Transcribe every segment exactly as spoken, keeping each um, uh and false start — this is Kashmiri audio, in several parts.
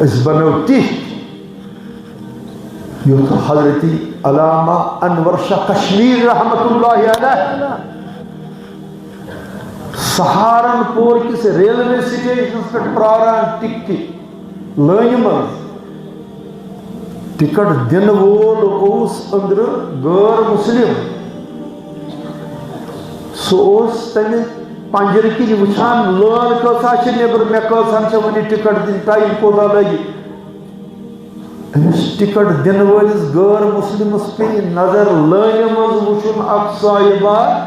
أسۍ بنو تِتھۍ، یُتھ حضرت علامہ انور شاہ کشمیری رحمتہ اللہ علیہ سہارنپور کِس ریلوے سٹیشنس پٮ۪ٹھ پراران ٹکٹہِ لٲنہِ منٛز۔ ٹکٹ دِنہٕ وول اوس أنٛدرٕ غٲر مسلم۔ سُہ اوس تَمہِ پنجرٕ کِنۍ وٕچھان، لٲن کۭژاہ چھِ نیٚبرٕ، مےٚ کۭژہن چھےٚ وٕنہِ ٹکٹ دِنۍ، ٹایم کوٗتاہ لگہِ۔ أمِس ٹکٹ دِنہٕ وٲلِس غٲر مسلمس پیٚیہِ نظر لٲنہِ منٛز وٕچھُن اکھ صاحبہ،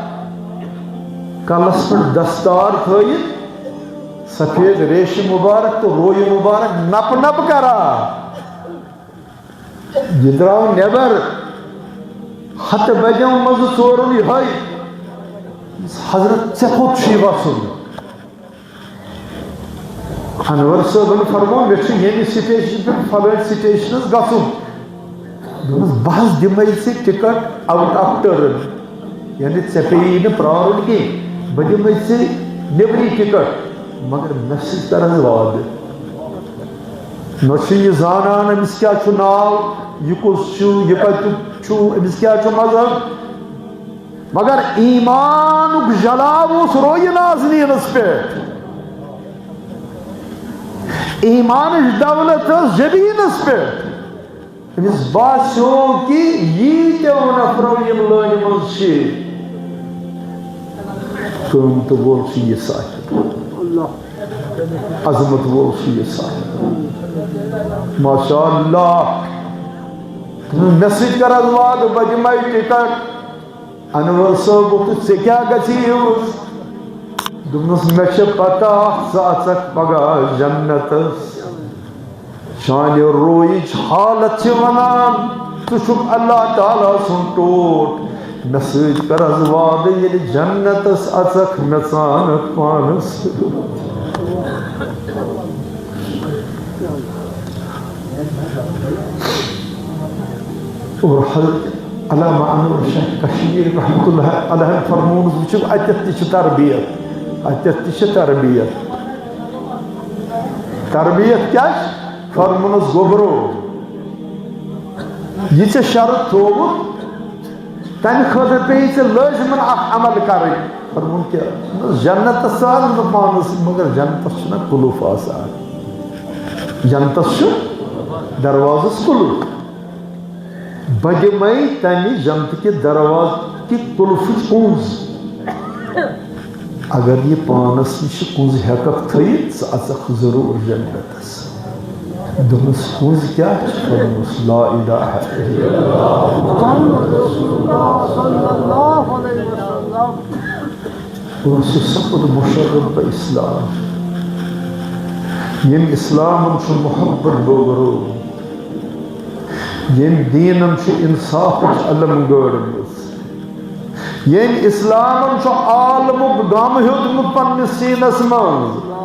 کلس پٮ۪ٹھ دستار تھٲیِتھ، سفید ریشہِ مبارک تہٕ رویہِ مبارک نپہٕ نپہٕ کران۔ یہِ درٛاو نٮ۪بر، ہتہٕ بجٮ۪و منٛزٕ ژورُن یِہوٚے۔ حضرت، ژےٚ کوٚت چھُے وَسُن؟ انور صٲبن فرموو، مےٚ چھُ ییٚمہِ سٹیشن پٮ۪ٹھ فلٲنۍ سٹیشنس گژھُن۔ دوٚپمس، بہٕ حظ دِمے ژےٚ ٹکٹ out of turn، یعنی ژےٚ پیٚیی نہٕ پرارُن کینٛہہ، بہٕ دِمے ژےٚ نیبری ٹکٹ، مگر مےٚ سۭتۍ کر حظ وعدٕ۔ نہ چھُ یہِ زانان أمِس کیٛاہ چھُ ناو، یہِ کُس چھُ، یہِ کتیُک چھُ، أمِس کیٛاہ چھُ مذہب۔ مگر ایمانُک جلاو اوس رویہِ نازنینس پٮ۪ٹھ، ایمانٕچ دولت ٲس جبینس پٮ۪ٹھ۔ أمِس باسیو کہِ ییٖتیو نفرو یِم لٲنہِ منٛز چھِ، قۭمتہٕ وول چھُ یہِ صاحب، عظمت وول چھُ یہِ صاحب۔ ماشاء اللہ۔ مےٚ سۭتۍ کر حظ وعدٕ، بہٕ دِمے ٹکٹ۔ انور صٲب، ووٚتھُس، ژےٚ کیٛاہ گژھی یوٗت؟ دوٚپمَس، مےٚ چھےٚ پتہ، ژٕ اژکھ پگاہ جنتس۔ چانہِ رویِچ حالت چھِ ونان، ژٕ چھُکھ اللہ تعالیٰ سُنٛد ٹوٹھ۔ مےٚ سۭتۍ کر حظ وعدٕ، ییٚلہِ جنتس اژکھ، مےٚ ژانکھ پانس سۭتۍ۔ اور حضرت علامہ انور شاہ کشمیری رحمتہ اللہ علیہ فرمونس، وٕچھِو، اتٮ۪تھ تہِ چھِ تربیت، اتٮ۪تھ تہِ چھِ تربیت۔ تربیت کیٛاہ چھِ؟ فرمونس، گوٚبرو، یہِ ژےٚ شرط تھووُتھ، تمہِ خٲطرٕ پیٚیہِ ژےٚ لٲزمن اکھ عمل کرٕنۍ۔ فرمون کہِ جنتس ژٕ اَن نہٕ پانس سۭتۍ، مگر جنتس چھُنہ قُلُف آسان، جنتس چھُ دروازس قُلُف۔ بہٕ دِمے تمہِ جنتہٕ کہِ دروازٕ کہِ قُلفٕچ کُنٛز۔ اگر یہِ پانس نِش کُنٛز ہٮ۪ککھ تھٲیِتھ، ژٕ اژکھ ضروٗر جنتس۔ دوٚپمَس، کُنٛز کیٛاہ چھِ؟ فرموس، لا الہ الا اللہ۔ محمد رسول اللہ صلی اللہ علیہ وسلم۔ اور سُہ سپُد مُشرف بہ اسلام۔ ییٚمۍ اسلامن چھُ محبت بٲگرو، ییٚمۍ دیٖنن چھُ انصافٕچ علم گٲڑمٕژ، ییٚمۍ اسلامن چھُ عالمُک غم ہیوٚتمُت پننِس سیٖنس منٛز۔